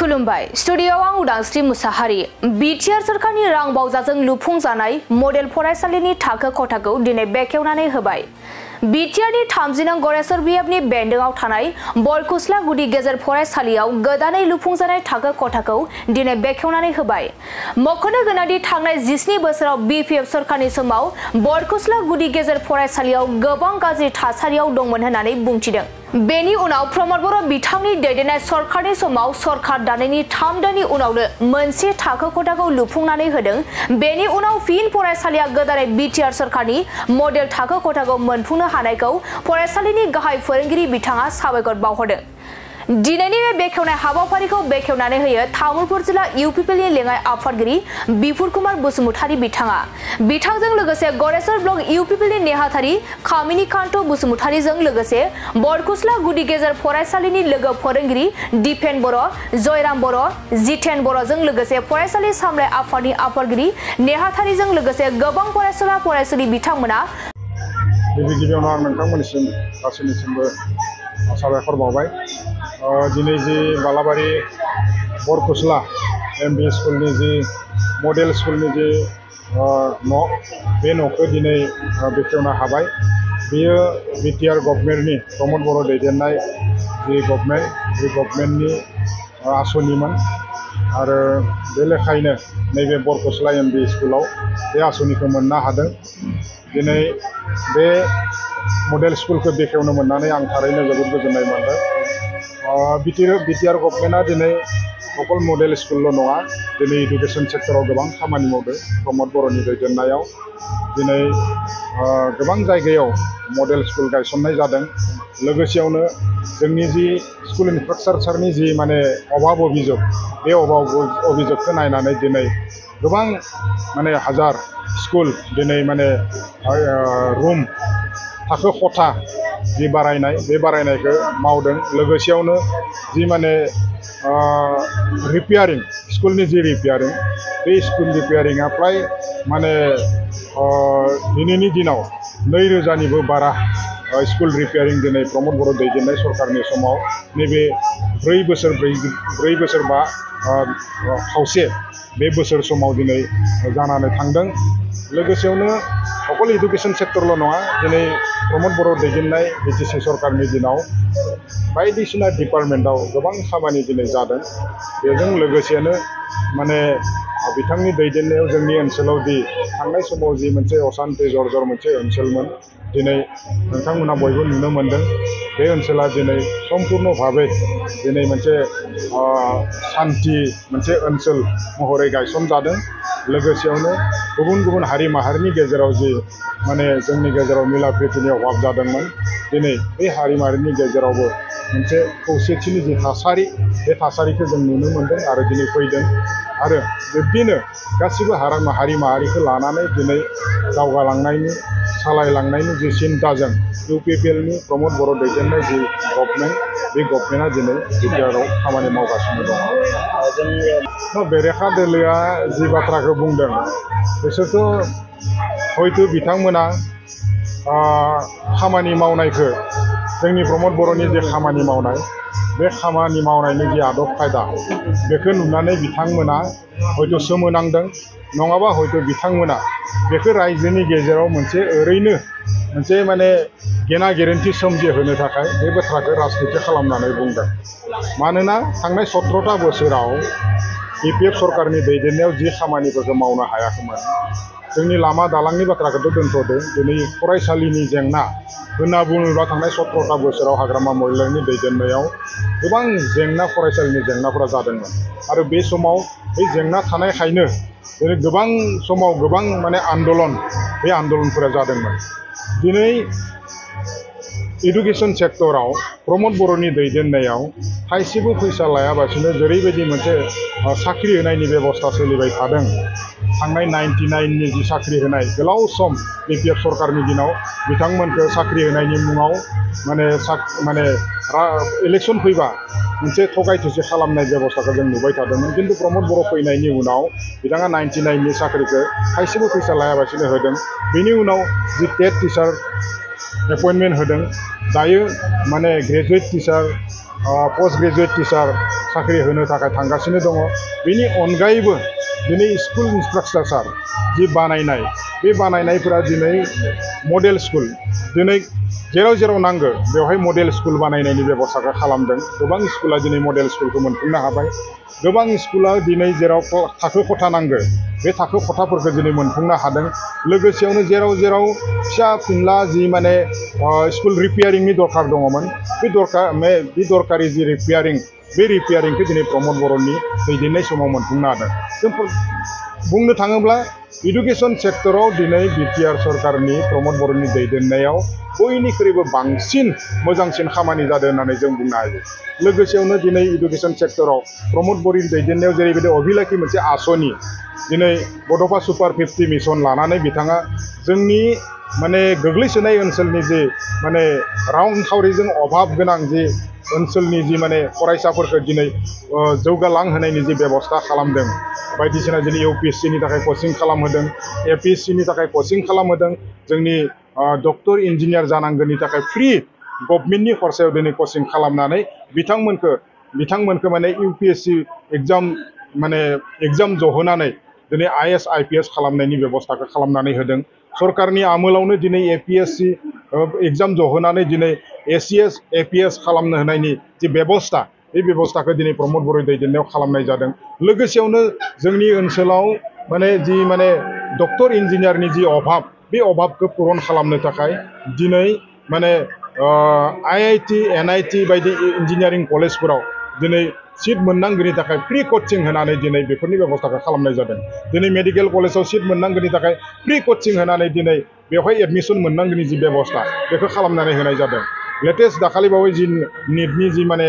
खुलुमबाय स्टुडियोआव आं उदांस्रि मुसाहारि बिटिआर सरकारनि रां बावजाजों लुफुंजानाय मडेल फरायसालिनि थाखो खथाखौ दिनै बेखेवनानै होबाय। बिटिआरनि 30 नं गरेस्वर बियाबनि बेन्दोंआव थानाय बरकुसला गुदि गेजेर फरायसालियाव गोदानै लुफुंजानाय थाखो खथाखौ दिनै बेखेवनानै होबाय। मख'नो गोनांदि थांनाय 17 बोसोराव बिपिएफ सरकारनि समाव बरकुसला गुदि गेजेर फरायसालियाव गोबां गाज्रि थासारियाव दंमोन होननानै बुंथिदों। बेनि उनाव प्रमद बर' बिथांनि दैदेननाय सरकारनि समाव सरकार दानायनि 3 दाननि उनावनो मोनसे थाखो खथाखौ लुफुंनानै होदों। बेनि उनाव फिन फरायसालिया गोदानै बिटिआर सरकारनि मडेल थाखो खथाखौ मोनफुंनो हानायखौ फरायसालिनि गाहाय फोरोंगिरि बिथाङा साबायखर बावहरदों। दिनैनि बे बेखेवनाय हाबाफारिखौ बेखेवनानै होयो तामुलपुर जिल्ला इउपिपिएलनि लेङाइ आफादगिरि बिपुर कुमार बसुमतारी बिथाङा। बिथांजों लोगोसे गरेस्वर ब्लक इउपिपिएलनि नेहाथारि कामिनी कान्त बसुमतारीजों लोगोसे बरकुसला गुदि गेजेर फरायसालिनि लोगो फोरोंगिरि दिपेन बर', जयराम बर', जितेन बर'जों लोगोसे फरायसालि सामलाय आफादनि आफादगिरि नेहाथारिजों लोगोसे गोबां फरायसुला फरायसुलि बिथांमोना गिबियावनो आं नोंथांमोननिसिम गासैनिसिमबो साबायखर बावबाय। दिनै जि बालाबारि बरकुसला एमबी स्कुलनि जि मडेल स्कुलनि जि न' बे न'खौ दिनै बेखेवनो हाबाय। बेयो बिटिआर गभर्नमेन्टनि प्रमद बर' दैदेननाय जि गभर्नमेन्ट बे गभर्नमेन्टनि आसनिमोन आरो बे लेखायैनो नैबे बरकुसला एमबी स्कुलाव बे आसनिखौ मोननो हादों। दिनै बे मडेल स्कुलखौ बेखेवनो मोननानै आं थारैनो जोबोद गोजोननाय मोनदों। बिटिआर गभर्नमेन्टआ दिनै अकल मडेल स्कुलल' नङा, दिनै इडुकेसन सेक्टराव गोबां खामानि मावदों। प्रमद बर'नि दैदेननायाव दिनै गोबां जायगायाव मडेल स्कुल गायसननाय जादों। लोगोसेयावनो जोंनि जि स्कुल इनफ्रास्ट्राक्चारनि जि अभाब अभियोग, बे अभाब अभियोगखौ नायनानै दिनै गोबां हाजार स्कुल दिनै रुम थाखो खथा जि बारायनाय बे बारायनायखौ मावदों। लोगोसेयावनो जि रिपेयारिं स्कुलनि जि रिपेयारिं, बे स्कुल रिपेयारिंआ फ्राय दिनैनि दिनाव 2000निबो बारा स्कुल रिपेयारिं दिनै प्रमद बर' दैदेननाय सरकारनि समाव नैबे 4 बोसोर बा खावसे बे बोसोर समाव दिनै जानानै थांदों। लोगोसेयावनो अकल इडुकेसन सेक्टरल' नङा, दिनै प्रमद बर' दैदेननाय बिटिसि सरकारनि दिनाव बायदिसिना डिपार्टमेन्टआव गोबां खामानि दिनै जादों। बेजों लोगोसेनो बिथांनि दैदेननायाव जोंनि ओनसोलाव दि थांनाय समाव जि मोनसे असान्ति जर्जर मोनसे ओनसोलमोन, दिनै नोंथांमोना बयबो नुनो मोनदों। बे ओनसोला दिनै सम्पुर्ण भाबै दिनै मोनसे सान्थि मोनसे ओनसोल महरै गायसनजादों। लोगोसेयावनो गुबुन गुबुन हारि माहारिनि गेजेराव जि जोंनि गेजेराव मिला प्रितिनि अभाब जादोंमोन, दिनै बे हारि माहारिनि गेजेरावबो मोनसे खौसेथिनि जि थासारि, बे थासारिखौ जों नुनो मोनदों आरो दिनै फैदों। आरो बिब्दिनो गासिबो हारि माहारिखौ लानानै दिनै दावगालांनायनि सालायलांनायनि जि सिन्ताजों इउपिपिएलनि प्रमद बर' दैदेननाय जि गभर्नमेन्ट, बे गभर्नमेन्टआ दिनै बिटिआरआव खामानि मावगासिनो दङ। बेरेखा दोलोआ जि बाथ्राखौ बुंदों, बिसोरथ' हयथ' बिथांमोना खामानि मावनायखौ जोंनि प्रमद बर'नि जे खामानि मावनाय, बे खामानि मावनायनि जि आदब खायदा, बेखौ नुनानै बिथांमोना हयथ' सोमोनांदों। नङाबा हयथ' बिथांमोना बेखौ रायजोनि गेजेराव ओरैनो मोनसे गेना गेरेन्थि सोमजिहोनो थाखाय बे बाथ्राखौ राजनिति खालामनानै बुंदों। मानोना थांनाय 17ता बोसोराव बिपिएफ सरकारनि दैदेननायाव जि खामानिफोरखौ मावनो हायाखैमोन, जोंनि लामा दालांनि बाथ्राखौथ' दोनथ'दो, दिनै फरायसालिनि जेंना होनना बुङोब्ला थांनाय 17ता बोसोराव हाग्रामा महिलारिनि दैदेननायाव गोबां फरायसालिनि जेंनाफोरा जादोंमोन। आरो बे समाव बे जेंना थानायखायनो गोबां समाव गोबां आन्दलन, बे आन्दलनफोरा जादोंमोन। दिनै इडुकेसन सेक्टराव प्रमद बर'नि दैदेननायाव थाइसेबो फैसा लायाबासिनो जेरैबायदि मोनसे साख्रि होनायनि बेबस्था सोलिबाय थादों। थांनाय 99नि जि साख्रि होनाय गोलाव सम बिपिएफ सरकारनि दिनाव बिथांमोनखौ साख्रि होनायनि मुङाव इलेक्सन फैबा मोनसे थगाय थुसि खालामनाय बेबस्थाखौ जों नुबाय थादोंमोन। खिन्थु प्रमद बर' फैनायनि उनाव बिथाङा 99नि साख्रिखौ थाइसेबो फैसा लायाबासिनो होदों। बेनि उनाव जि टेट टिचार एपइन्टमेन्ट होदों, दायो graduate teacher post graduate teacher साख्रि होनो थाखाय थांगासिनो दङ बेनि अनगायैबो दिनै स्कुल इनफ्रास्ट्राक्चार जि बानायनाय बे बानायनायफोरा दिनै मडेल स्कुल दिनै जेराव जेराव नांगौ बेवहाय मडेल स्कुल बानायनायनि बेबस्थाखौ खालामदों गोबां स्कुला दिनै मडेल स्कुलखौ मोनफुंनो हाबाय गोबां स्कुला दिनै जेराव थाखो खथा नांगौ बे थाखो खथाफोरखौ दिनै मोनफुंनो हादों लोगोसेयावनो जेराव जेराव फिसा फिनला जि माने स्कुल रिपेयारिंनि दरकार दङमोन बे दरकारि जि रिपेयारिं बे रिपेयारिंखौ दिनै प्रमद बर'नि दैदेननाय समाव मोनफुंनो हादों जों बुंनो थाङोब्ला इडुकेसन सेक्टराव दिनै बिटिआर सरकारनि प्रमद बर'नि दैदेननायाव बयनिख्रुइबो बांसिन मोजांसिन खामानि जादों होननानै जों बुंनो हायो लोगोसेयावनो दिनै इडुकेसन सेक्टराव प्रमद बर'नि दैदेननायाव जेरैबायदि अभिलाखि मोनसे आसनि दिनै बड'फा सुपार 50 मिशन लानानै बिथाङा जोंनि माने गोग्लैसोनाय ओनसोलनि जि माने रांखावरिजों अभाब गोनां जि ओनसोलनि जि माने फरायसाफोरखौ दिनै जौगालांहोनायनि जि बेबस्था खालामदों बायदिसिना दिनै UPSC नि थाखाय कचिं खालामहोदों APSC नि थाखाय कचिं खालामहोदों जोंनि डक्टर इन्जिनियार जानांगौनि थाखाय फ्रि गभर्नमेन्टनि खरसायाव दिनै कचिं खालामनानै बिथांमोनखौ माने UPSC एग्जाम जहोनानै दिनै IAS IPS खालामनायनि बेबस्थाखौ खालामनानै होदों सरकारनि आमोलावनो दिनै APSC एग्जाम जहोनानै दिनै ACS APS खालामनो होनायनि जि बेबस्था बे बेबस्थाखौ दिनै प्रमद बर' दैदेननायाव खालामनाय जादों लोगोसेयावनो जोंनि ओनसोलाव माने डक्टर इन्जिनियारनि जि अभाब बे अभाबखौ पुरन खालामनो थाखाय दिनै माने IIT NIT बायदि इन्जिनियारिं कलेजफोराव दिनै सीट मोननांगौनि थाखाय फ्रि कचिं होनानै दिनै बेफोरनि बेबस्थाखौ खालामनाय जादों दिनै मेडिकेल कलेजाव सीट मोननांगौनि थाखाय फ्रि कचिं होनानै दिनै बेवहाय एडमिसन मोननांगौनि जि बेबस्था बेखौ खालामनानै होनाय जादों लेटेस्ट दाखालि बावै जि निटनि जि माने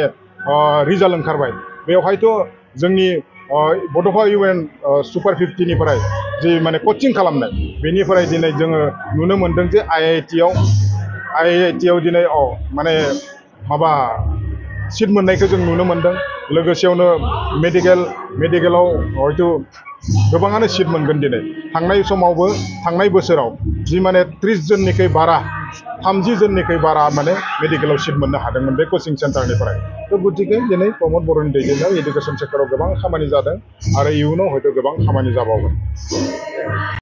रिजाल्ट ओंखारबाय बेवहायथ' जोंनि बड'फा UN सुपार 50 निफ्राय जि माने कचिं खालामनाय बेनिफ्राय दिनै जोङो नुनो मोन्दों जे IIT आव दिनै माने माबा सीट मोननायखौ जों नुनो मोन्दों लोगोसेयावनो मेडिकेलाव हयथ' गोबाङानो सीट मोनगोन दिनै थांनाय बोसोराव जि माने 30 जननिख्रुइ बारा 30 जननिख्रुइ बारा माने मेडिकेलाव सीट मोननो हादोंमोन बे कचिं सेन्टारनिफ्राय थ' गतिके दिनै प्रमद बर'नि दैदेननायाव इडुकेसन सेक्टराव गोबां खामानि जादों आरो इयुनाव हयथ' गोबां खामानि जाबावगोन